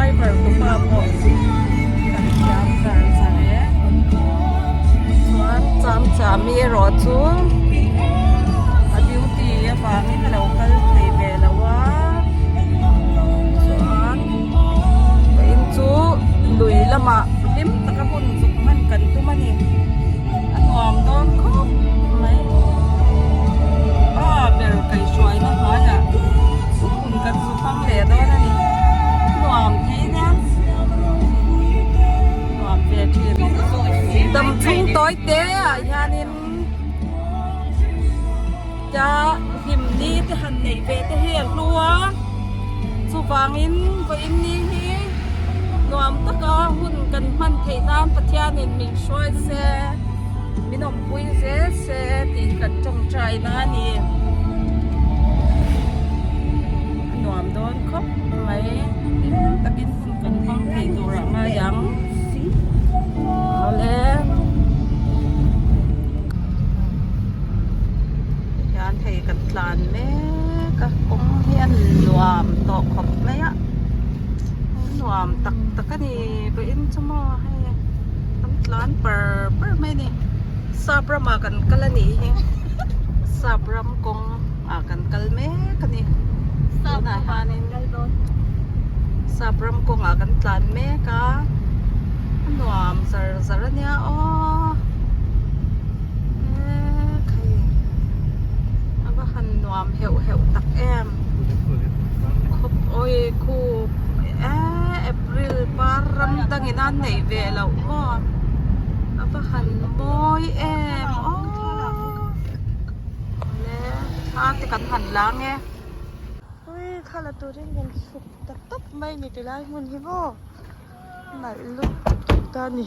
Driver tupa pawh kan thiam zar zar e. Chuan cham chami erawh chu a duty avangin a lo kal thei ve lo a. Chuan vawiin chu lui lamah hlim taka hun zuk hman kan tum a ni. A nuam dawn khawp mai. Pa ber kaihhruaina hnuaiah hun kan zu hmang leh dawn a ni. Nuam thei nia. Nuam ve thin. Dam chhung tawi te ah hianin tia hlim ni te han neih ve te hi a hlu a. Chuvangin vawiin ni hi nuam taka hun kan hman theih nan Pathianin min hruai se, min awmpui zel se tih kan tawngtai na a ni. A nuam dawn khawp mai, hlim takin hun kan hmang thei tur ah ngai ang. Awle. Tihian hei kan tlan mek a kawng hi a nuam tawh khawp mai a nuam tak tak a ni vawiin chu maw hei kan tlan par par mai a ni sap ramah kan kal a nih hi sap ram kawng ah kan kal mek a ni tunah hianin sap ram kawngah kan tlan mek a a nuam zar zar a nia aw. A va han nuam heuh heuh tak em khawp awi khup eee April par ram dangin a neih ve loh maw a va han mawi em aw le thla te kan han lang e. Ui thla la turin kan chhuk ta tawp mai ni tilai hmun hi maw. Nalh lutuk ta a ni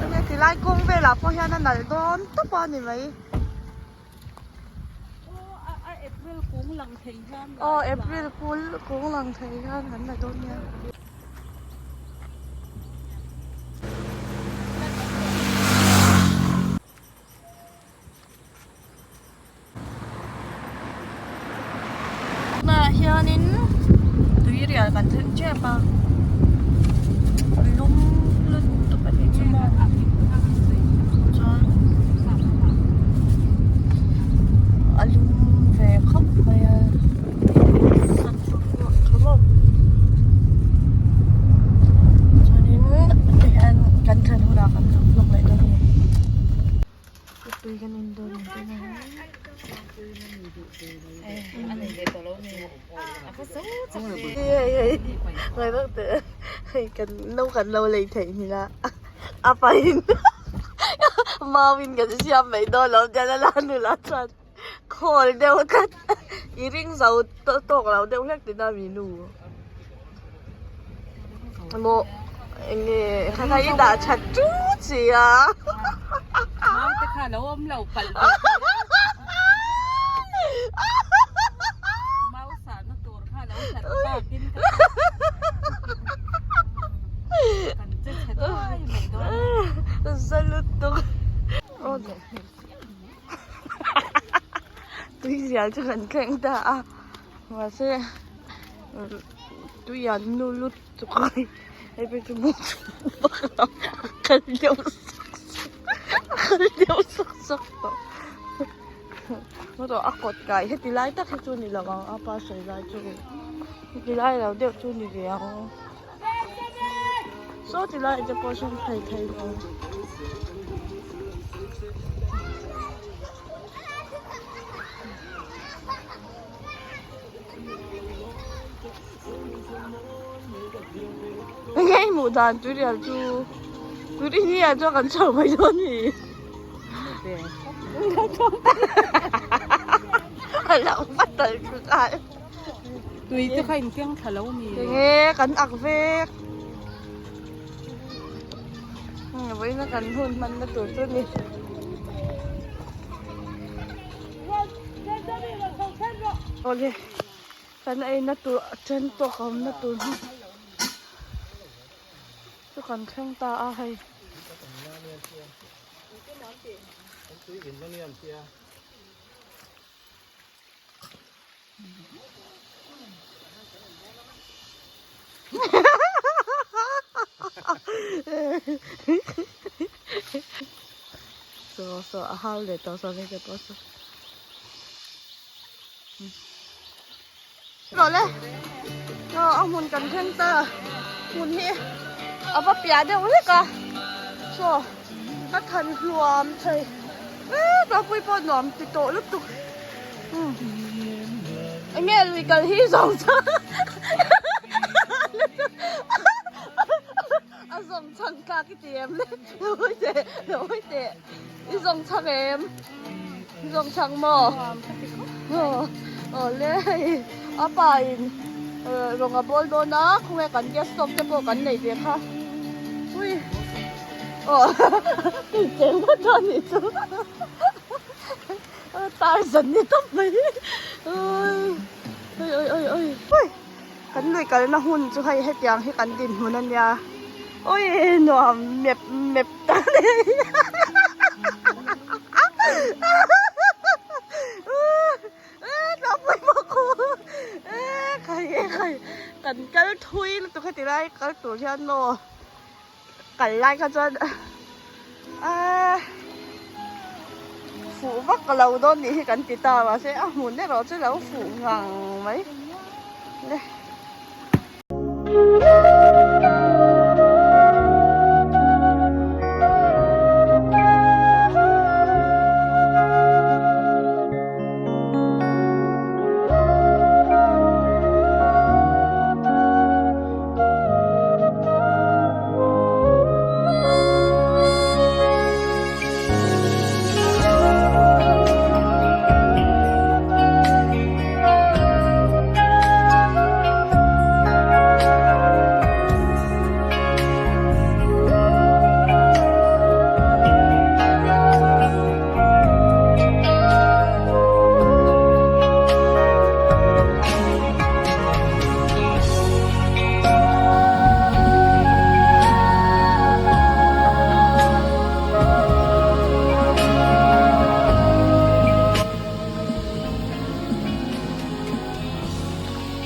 enge ti lai kawng velah pawh hian a nalh dawn tawp a ni mai aw april kul kung lang thei hian kan la dawn nia. Tunah hianin tui rial kan thleng tep a lum lutuk a nih chu maw chuan a lum ve khawp mai a chuanin tihian kan thlen hunah kan lo vlog leh dawn a ni. Tui kan in dawn ang tih na Ngai vak teh hei kan no kan lo lei theih ni la a pahin mauin kan siam mai dawn lo tian a la nula chuan khawl deuh tlat i ring zo tawk lo deuh hlek tina mi nu. Maw enge kha kha i dah that tut si a. Mau te kha lo awm lo palh ve Mau sah na tur kha lo hlat tak in kan che chhe duai mai dawn. Za lutuk. Tui zial chu kan thleng ta a mahse tui an nu lut tuk a hei phei chu hmuh vak lo a kal deuh sawk sawk a kal deuh sawk sawk tawh a kawt kai heti lai tak hi chu ni lo ang a pa sawi lai chu heti lai lo deuh chu ni ve ang saw ti lai te pawh sawn phei thei lo. Enge i hmuh dan tui rial chu tui ri hi ah chuan kan chho mai dawn ni a lo va tal thu nghal tui te kha in keng thla lo ni enge kan ak vek vawiin a kan hun hman na tur chu ni. Awle kan eina tur a then tawk a awmna tur hi chu kan thleng ta a hei. Saw saw a hau leh tawh saw hmeichhe pawh saw. Rawh le aw a hmun kan thleng ta hmun hi a va piah deuh hlek a saw ka than hluam thei vek a pui pawh nuam ti tawh lutuk umm eng nge lui kal hi zawng chang a zawng chang tlak i ti em le lo hawi teh lo hawi teh i zawng chang em. Zawng chhang maw? Aw aw le hei a pa in rawng a bawl dawn a khawnge kan gas stove te pawh kan nei ve kha ui aw tui cheng vek dawn nih chu tarzan ni tawp mai ui ui ui ui ui ui kan lui kalna hun chu hei hetiang hi kan dinhmun a nia ui nuam mep mep. Kan kal thui lutuk heti lai kal tur hian maw kal lai kha chuan aaa fuh vak lo dawn nih hi kan ti ta mahse a hmun erawh chu lo fuh ngang mai le.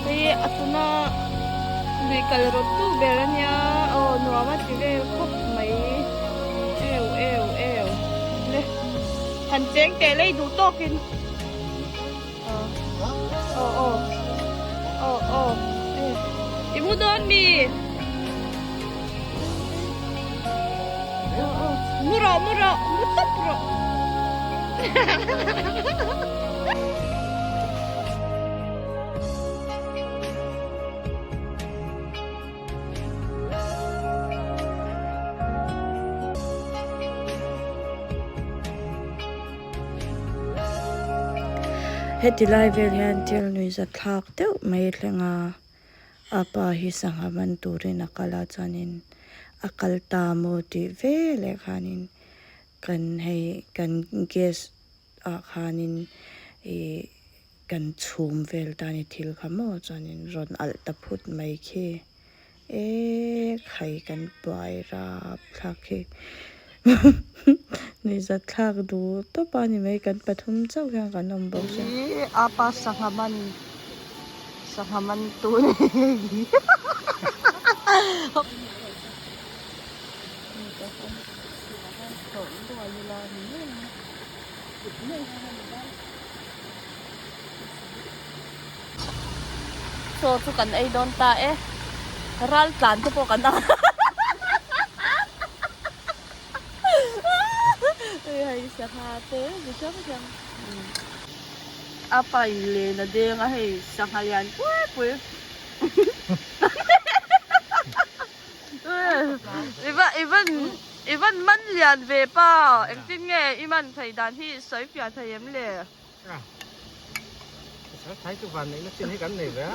Hei a tuna lui kal rawt tu ber a nia aw nuam a ti vel khawp mai eu eu eu le han cheng teh lei duh tawkin aw aw aw aw aw i mu dawn mi mu rawh mu rawh mu tawp rawh. Heti lai vel hian thil nuihzat thlak deuh mai thleng a. A pa hi sangha man turin a kal a chuanin a kal ta maw tih veleh khanin kan hei kan gas ah khanin ih kan chhum vel ta ni thil kha maw chuanin rawn alh ta phut mai khi eee khai kan buai rap thlak khi nuihzat thlak duh tawp a ni mai kan pathum chauh hian kan awm bawk sia. Ih a pa sangha man sangha man tu ni hei. Chaw chu kan ei dawn ta e ral tlan te pawh kan ang hei sangha te chi hrang hrang a pa in len a deng a hei sangha lian pui pui i van man lian ve pa engtin nge i man thei dan hi sawi fiah thei em le. Thai chu van neihna chin hi kan nei ve a.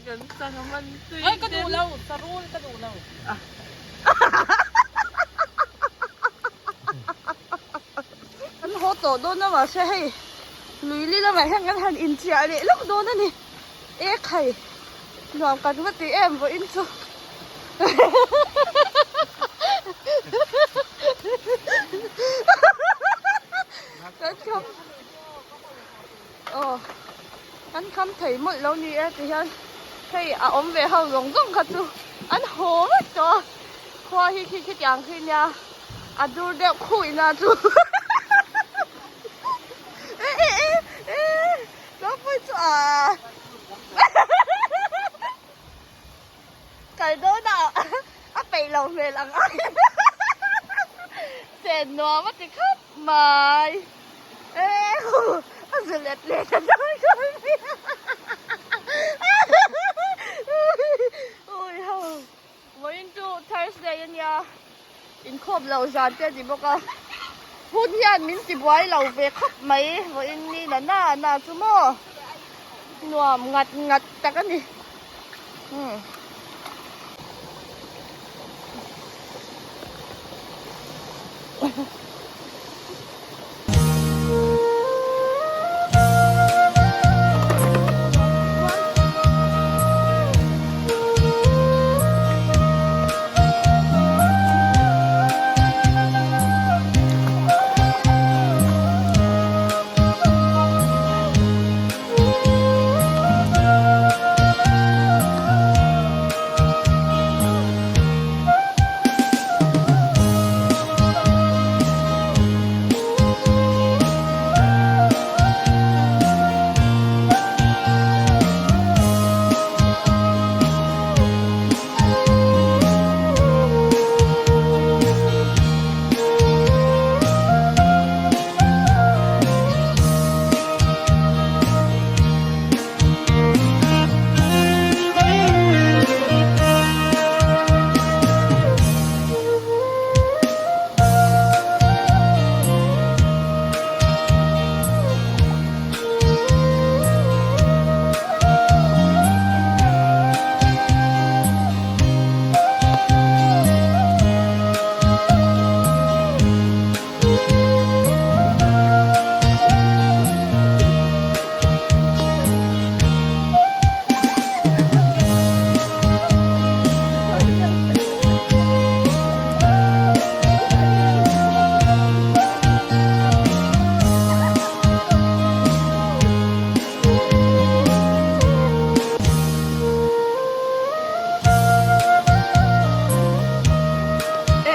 Kan sangha man tui. Oi ka duh lo, sarul ka duh lo. Kan haw tawh dawn a mahse hei lui li lamah hian kan han inchiah leh lawk dawn a ni. E khai nuam kan va ti em vawiin chu. Kan kham aw. Kan kham thei mawlh lo ni e ti hian hei a awm ve ho zawng zawng kha chu an haw vek tawh a khua hi khi khitiang khi nia a dur deuh khuih na chu e e e e ropui chu a kal dawn a a peih lo hmel ang ai chen nuam a ti khawp mai. A zu let let a dawn dawn mai ui ho vawiin chu Thursday a nia inkhawm lo zan te a ni bawk a hun hian min ti buai lo ve khawp mai vawiin ni na na na chu maw nuam ngat ngat tak a ni umm.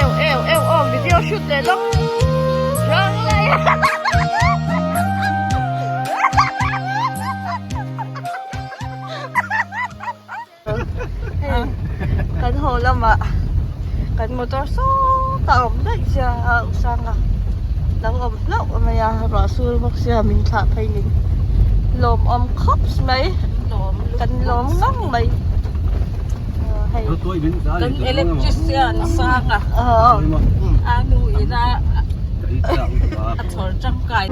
Eu eu eu aw video shoot leh lawk rang lai hei kan haw lamah kan motor sawtah a awm daih sia a usanga lo awm hlauh mai a ruah sur bawk sia min thlah phei ni lawmawm khawp mai kan lawm ngang mai hei kan electrician sanga a nu ina a chhawr tangkai.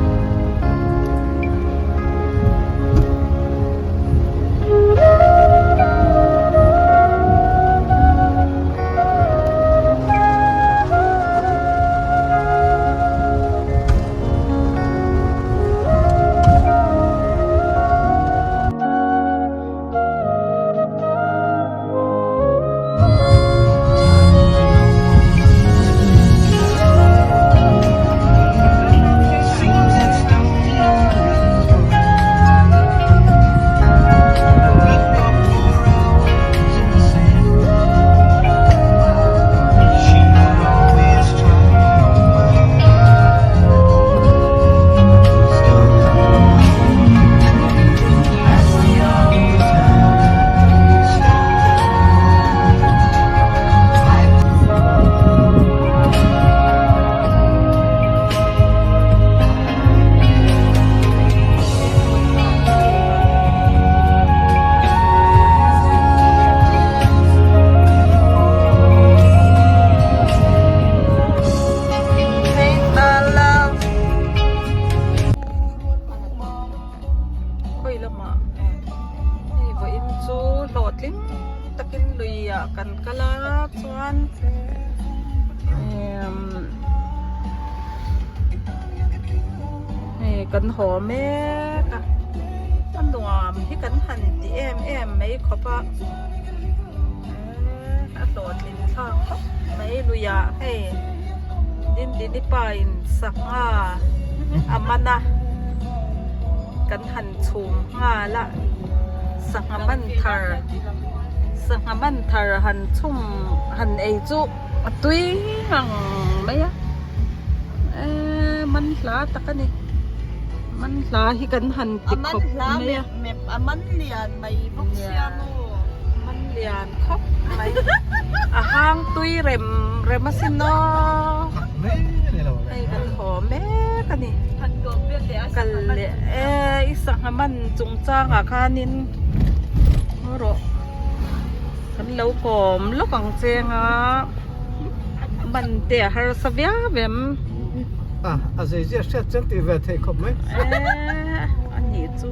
Khawi lamah hei vawiin chu hlawhtling takin luiah kan kal a chuan emm hei kan haw mek a a nuam hi kan han ti em em mai khawp a a hlawhtling thlak khawp mai luiah hei Dindini pa in sangha a man a. kan han chhum nghal a sangha man thar sangha man thar han chhum han ei chu a tui ngang mai a eee man hla tak a ni man hla hi kan han ti khawp mai a. A man lian mai bawk sia maw. Man lian khawp mai. A hang tui rem rem asin aw. Hei kan haw mek a ni. Kal leh e i sangha man chungchangah khanin haw rawh. Kan lo kawm lawk ang cheng a man te a harsa viau em. A a zei zia hriat chuan tih ve theih khawp mai. E a nih chu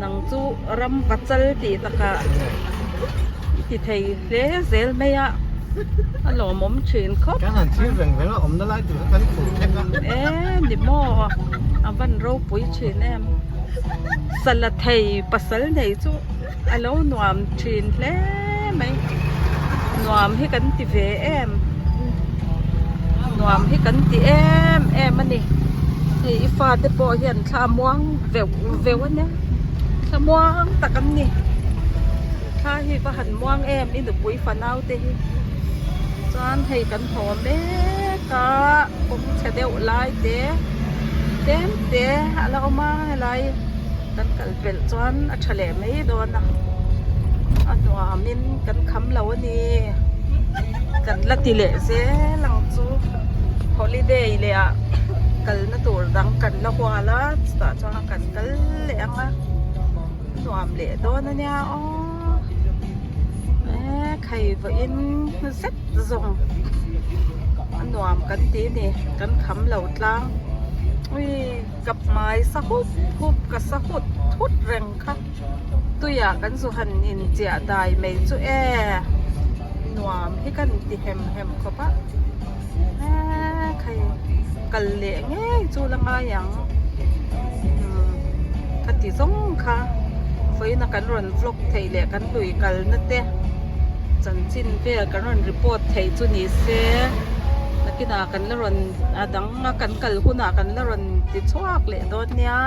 nang chu ram va chal tih takah i ti thei hle zel mai a a lawmawm thin khawp. Kan han thlir veng veng a awmna lai tur kha kan khur thek a. E ni maw a van ropui thin em sala thei pasal nei chu. A lo nuam thin hle mai nuam hi kan ti ve em nuam hi kan ti em em a ni hei i fate pawh hian thla muang veuh veuh a nia thla muang tak an ni thla hi va han muang em i nupui fanau te hi chuan hei kan haw mek a kawng chhe deuh lai te tlem te a la awm a helai. Kan kal pelh chuan a tha leh mai dawn a, a nuamin kan kham lo a ni. Kan la ti leh zel ang chu holiday leh ah kalna tur dang kan la hual a chutah chuan kan kal leh ang a, nuam leh dawn a nia aw. E khai vawiin zet zawng a nuam kan ti a ni kan kham lo tlang ui. Ka hmai sa hup hup ka sa hut hut reng kha tuiah kan zu han in chiah dai mai chu e nuam hi kan ti hem hem khawp a eee khai kal leh ngei chu la ngai ang umm ka ti zawng kha vawiin a kan rawn vlog theih leh kan lui kalna te chanchin vel kan rawn report theih chu ni se nakinah kan la rawn a dang. A kan kal hunah kan la rawn ti chhuak leh dawn nia.